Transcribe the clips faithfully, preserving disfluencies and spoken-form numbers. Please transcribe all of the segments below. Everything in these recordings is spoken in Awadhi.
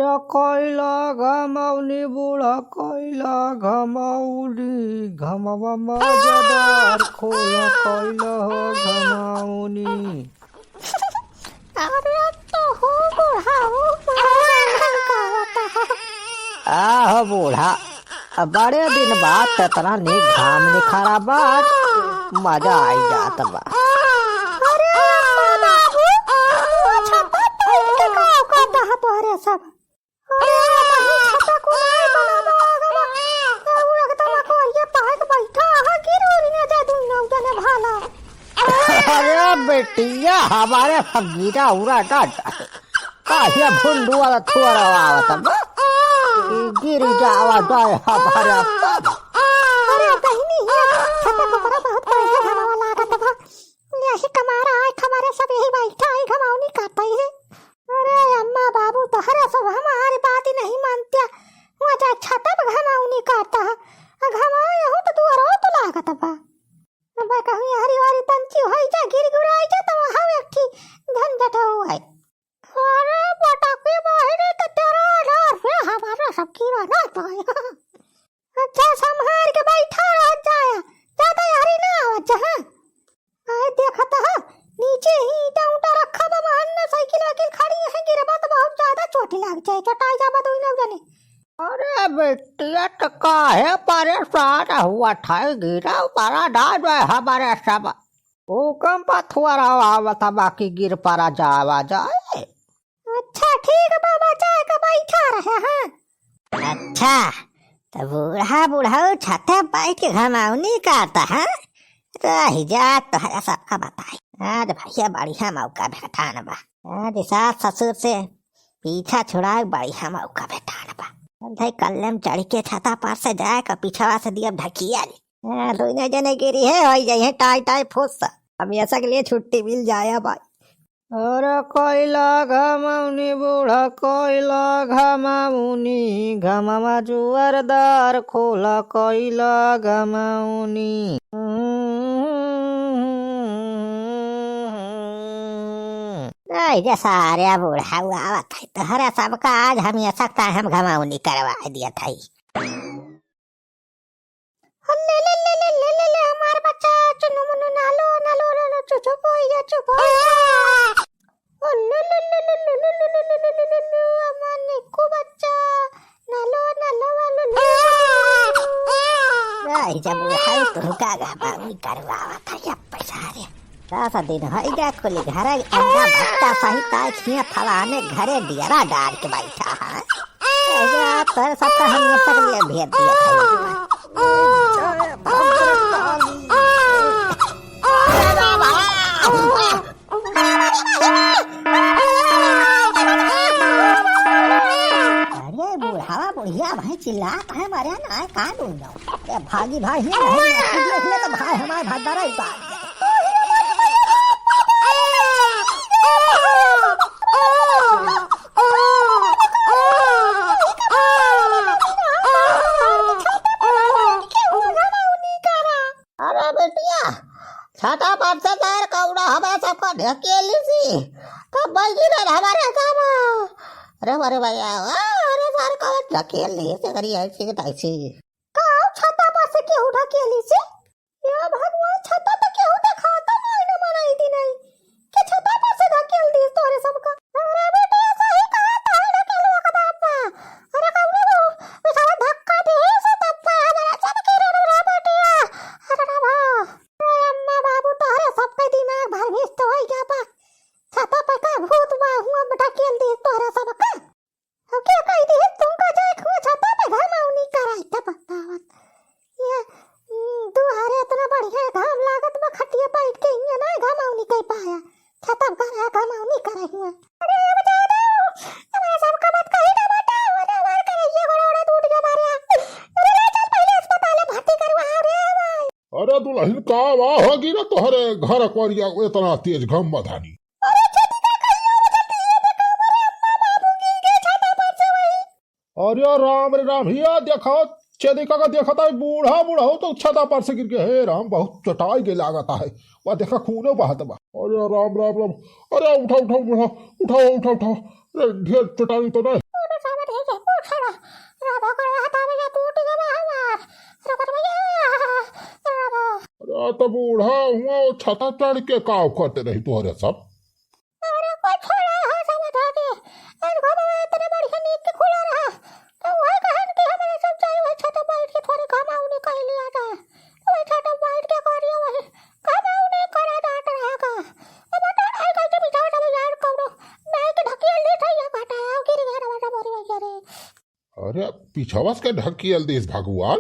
या कइला घमौनी बूढ़ा, कइला घमौनी, घमवा मजेदार खोला, कइला हो घमौनी। अरे तो हो बूढ़ा, हो बूढ़ा, का होता है? आहो बूढ़ा, अब बड़े दिन बाद त इतना नीक घाम निखरा बा, मजा आई जात बा। अरे अम्मा बाबू, तू छाता पहन के का करता है तोहरे सब? अरे अम्मा, छाता को नहीं बना बा, एकदम अकोरिया पहन के बैठा है, गिर उड़ न जाए दुनो जने भाला। अरे बेटिया, हमारे सब गिरा उरा ना जाए। काहे भुंडू वाला थुअरा आवत बा? ई गिर जावा जाए हमारे बाबा। अरे बहिनी, ये छाता को बड़ा बहुत बढ़िया घमावा लागत बा। यही कमारा आए हमारे सब यही बैठा है, घमावनी काटा है। अरे अम्मा बाबू, तोहरे सब हमारी बात ही नहीं मानते। वहाँ जाए छाता पे घमावनी काटा है। आ घमावा यहू तो दुआरो तो लागत बा। अब कहूँ हरी वारी तंची होई जा, गिर गुराई जा, तो वहाँ एक ठी झंझट हो है। अरे पटाके बाहरे तो तेरा डर रे, हमारा सब कीड़ा ना पाए। अच्छा, संभार के बैठा रह जाया, ज्यादा हरी ना आवत जा, हाँ। आए देखत ह, नीचे ही ईंटा उंटा रखा बा, महन में साइकिल वाइकिल खड़ी है, गिरबा तो बहुत ज्यादा चोट लाग जाए, चोटाई जाबा दोनों जने। अरे बेटिया, तो काहे परेशान हुआ था? गिरा परा ना जाए हमारे सब। भूकंप थोड़ा आवत बा कि गिर परा जावा जाए। अच्छा ठीक बा, बचा के बैठा रहे, हाँ। अच्छा, तो बूढ़ा बुढ़ऊ छते बैठ के घमावनी करता है, रह जा, तोहरा सबका बताई। आज भैया बढ़िया मौका भेटान बा, आज सास ससुर से पीछा छुड़ाए बढ़िया मौका भेटान बा। भाई कल्ले में चढ़ के छता पर से जाए का पीछवा से दिया ढकिया ले। हाँ, दोनों जने गिरी है, होई जाई है टाई टाई फुस। अब ऐसा के लिए छुट्टी मिल जाए भाई। अरे कइला घमावनी बूढ़ा, कइला घमावनी, घमावा जुआरदार खोला, कइला घमावनी। नहीं जे सारे बूढ़ा आवत है, तोहरा सबका आज हम ऐसा हम घमावनी करवा दिया था। ले, ले, ले, हमार बच्चा, चुनु मुनु नालो, नालो, नालो, चुचु बोई जा, चुप बोई जा। ओ, ले, ले, हमार निक्कू बच्चा, नालो, नालो, वालो, ले, ले, ले, ले। आई जब वो है, तो का गा बाबू करवावा था, या पैसा रे। दस दिन होइगा कुल घर अंडा भट्टा सहित आए खिया फलाने घरे दियरा डार के बैठा है। ए जा, तोरे सबका हम ये तक लिए भेज दिया था। अरे बुढ़ावा बुढ़िया भाई चिल्लात है, मारे ना आए, का दूंगा? ए भागी भाई, हियाँ नहीं, नहीं, नहीं, तो भाई हमारे भद्रा ही बात। अरे बेटिया, छाता पर से तार कौड़ा हमारे सबका ढकेली सी, तब बैठी रहे हमारे सब। अरे, अरे भैया, अरे सार कौन ढकेल ली से करी ऐसी की तैसी। का छाता पर से केहू ढकेली से? या भगवान, छाता तो केहू देखाता नहीं, न मनाई दी नहीं। के छाता पर से ढकेल दी तोरे सबका? अरे बेटिया, सही कहा तारे ढकेलवा का बाप बा। अरे कौनो वो बेचारा धक्का दे से तब से हमारा सब के रे रे बेटिया। अरे रे बा। अरे अम्मा बाबू, तोहरे सबके दिमाग भर भ्रष्ट होई गया बा। छाता पे का भूत बा, हुआ ढकेल दी तोरे सबका। अब क्या कही दी है तुमका जाए हुआ छाता पे घमावनी कराई, तब बतावत। ये, हम्म, दुआरे इतना बढ़िया घाम लागत बा, खटिया बैठ के हियाँ ना घमावनी कई पाया। छाता पर घमावनी कराई हुआ। अरे अब जा दो, हमारे सबका मत कही ना बेटा, अरे हमारे करे ये गोड़ा वोड़ा टूट गया मारे। अरे ले चल पहले अस्पताल में भर्ती करवा रे भाई। अरे दुल्हन का वाह होगी ना तोहरे घर कोरिया इतना तेज घम बधानी। अरे छेदी का कहियो में जल्दी ये देखो, अरे अम्मा बाबू गिर गए छाता पर से वही। अरे राम रे राम, हिया देखो, छेदी का, का देखता है, बूढ़ा, बूढ़ा हो तो छाता पर से गिर गए। हे राम, बहुत चटाई के लागत है, वह देखा खूनो बहत बा। अरे राम, राम, राम, अरे उठा, उठा, बूढ़ा, उठा, उठा, उठा, अरे ढेर चटाई तो नहीं। अरे साहब, तो बूढ़ा हुआ वो छता चढ़ के काव करते रही तोहरे सब। अरे कोई छोड़ा है सब हटा के। आज घरवा इतना बढ़िया नीक के खुला रहा। तो वही कहन कि हमरे सब जाए वही छत बैठ के थोड़ी घमावनी कर लिया जाए। तो वही छत बैठ के करियो वही घमावनी करा जात रहा का। अब बता नहीं कैसे बिछाओ सब यार कौनो नहीं के ढकियल दे था ये घटा गिर गया ना सब बोरी वही रे। अरे पिछवा से के ढकियल देस भगवान।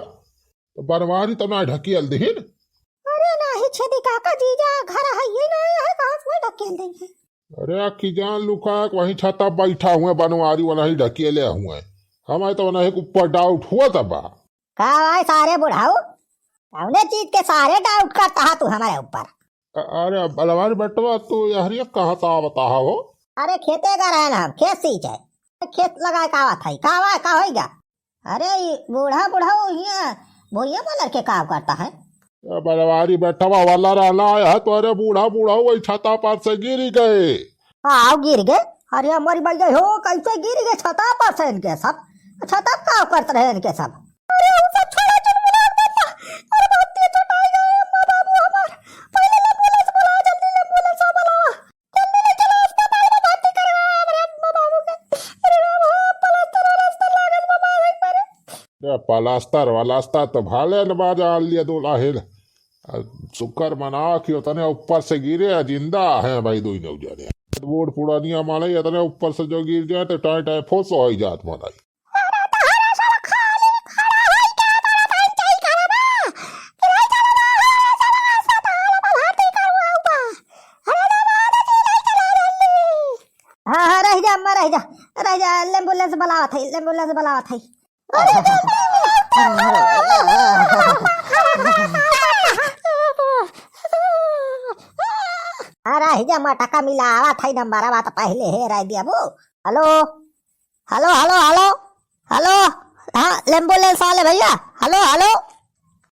तो बनवारी तो ना ढकियल देहिन। अरे नाही छेदी काका जीजा घर है ये ना है कहाँ से ढकियल देहिन। अरे, आ की जान लुका, वहीं छता बैठा हुए, बनवारी वनही ढकेले हुए। हमारे तो वनही के ऊपर डाउट हुआ तबा। का भाई सारे बुढ़ाऊ, कौने चीज के सारे डाउट करता है तू हमारे ऊपर? अ-, अरे, बलवारी बेटवा, तू यहरिया कहाँ से आवता है हो? अरे, खेते का रहे ना हम, खेत सींचे। खेत लगाए का आवत है, का हुआ, का होइगा? अरे, ई बूढ़ा बुढ़ऊ हियाँ भुइयाँ मलर के काम करता है। ए बलवारी बेटवा वाला रहना है तो अरे बूढ़ा बुढ़ऊ वही छता पर से गिर गए। आओ गिर गए। अरे हमारी भैया हो, कैसे गिर गए छता पर से इनके सब? छता पर काम करते रहे इनके सब। अरे वो सब छोड़ा चुलबुला के मत। अरे बहुत तेज चोट आई है अम्मा बाबू हमार। पहले एम्बुलेंस बुलाओ, जल्दी एम्बुलेंस बुलाओ। जल्दी ले चलो, अस्पताल में भर्ती करवाओ हमरे अम्मा बाबू के। अरे बाबा, प्लास्टर व्लास्टर लागल बा मारे पर। अरे प्लास्टर व्लास्टर तो भाले न बाजा लिए दो लाहिल। आ, शुक्र मना कि उतने ऊपर से गिरे, आ, जिंदा है भाई, दो ही नौ जने। बूढ़ पुरानिया माने इतने ऊपर से जो गिर जाए तो टाइम टाइम फोस हो ही जात माने। अरे तोहरे सब खाली खड़ा होई के तोरा पंचाई करबा। कि नहीं चलबा, हमारे सब अस्पताल में भर्ती करवाउबा। अरे दमाद जी, नहीं चला जल्दी। हाँ, हाँ, रह जा, अम्मा, रह जा, रह जा, एम्बुलेंस बुलावत है, एम्बुलेंस बुलावत है। अरे दमाद जी, नहीं चला। अरे हिजा मटका मिलावत है, नंबरवा तो पहले हेराई दिया बू। हेलो, हेलो, हेलो, हेलो, हेलो। हाँ, एम्बुलेंस वाले भैया, हेलो, हेलो।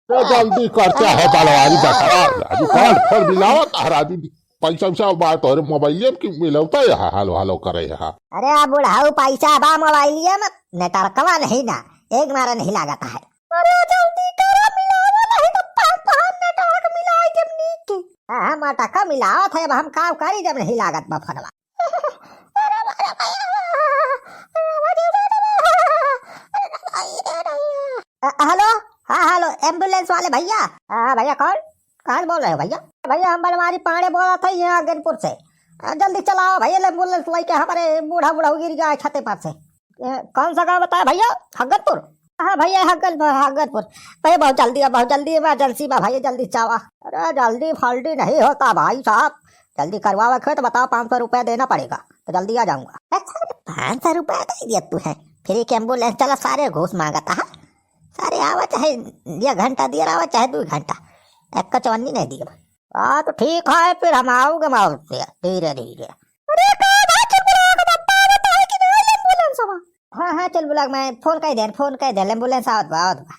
तो जल्दी कर, क्या है बलवारी बतावा, राजू, कौन फोन मिलावत है, राजू? पैसा वैसा बात और मोबाइल में कि मिलौता है, हेलो, हेलो करे है। अरे आ बुढ़ाऊ, पैसा बा मोबाइल में, नेटवर्कवा नहीं ना, एक मारा नहीं लागत है। अरे जल्दी करो, मिलावा नहीं तो पाँच पाँच नेटवर्क मिलाई जब नीक के। हाँ, हाँ, मटका मिलावत है, अब हम काम करी जब नहीं लागत बा फोनवा। अरे, अरे, अरे, अ, हेलो, हाँ, हेलो, एम्बुलेंस वाले भैया। हाँ, हाँ, भैया, कौन? कहाँ से बोल रहे हो भैया? भैया, हम बनवारी पांडे बोलत है यहाँ अगनपुर से। अ, जल्दी चलाओ भैया, एम्बुलेंस लेके हमारे बूढ़ा बूढ़ा गिर गया है छते पर से। ए, कौन सा गाँव बताया भैया? हगनपुर? हाँ भैया, हगन-, हगनपुर। भैया, बहुत जल्दी है, बहुत जल्दी, इमरजेंसी बा भैया, जल्दी चावा। अरे, जल्दी फल्दी नहीं होता भाई साहब, जल्दी करवावे के तो बताओ, पाँच सौ रुपया देना पड़ेगा, तो जल्दी आ जाऊंगा। अच्छा, पाँच सौ रुपया दे दिया तू है, फिर एक एम्बुलेंस चला, सारे घूस मांगता है। सारे आवा चाहे एक घंटा दिया रहा, चाहे दो घंटा, एक का चवन्नी नहीं दिया। हाँ, तो ठीक है, फिर हम आओगे माओ से धीरे धीरे। अरे, का बात है, बुलाओ के बता, बता है कि नहीं एम्बुलेंस बा? हाँ, हाँ, चल बुला, मैं फोन कर दे, फोन कर दे, एम्बुलेंस आवत बा, आवत बा।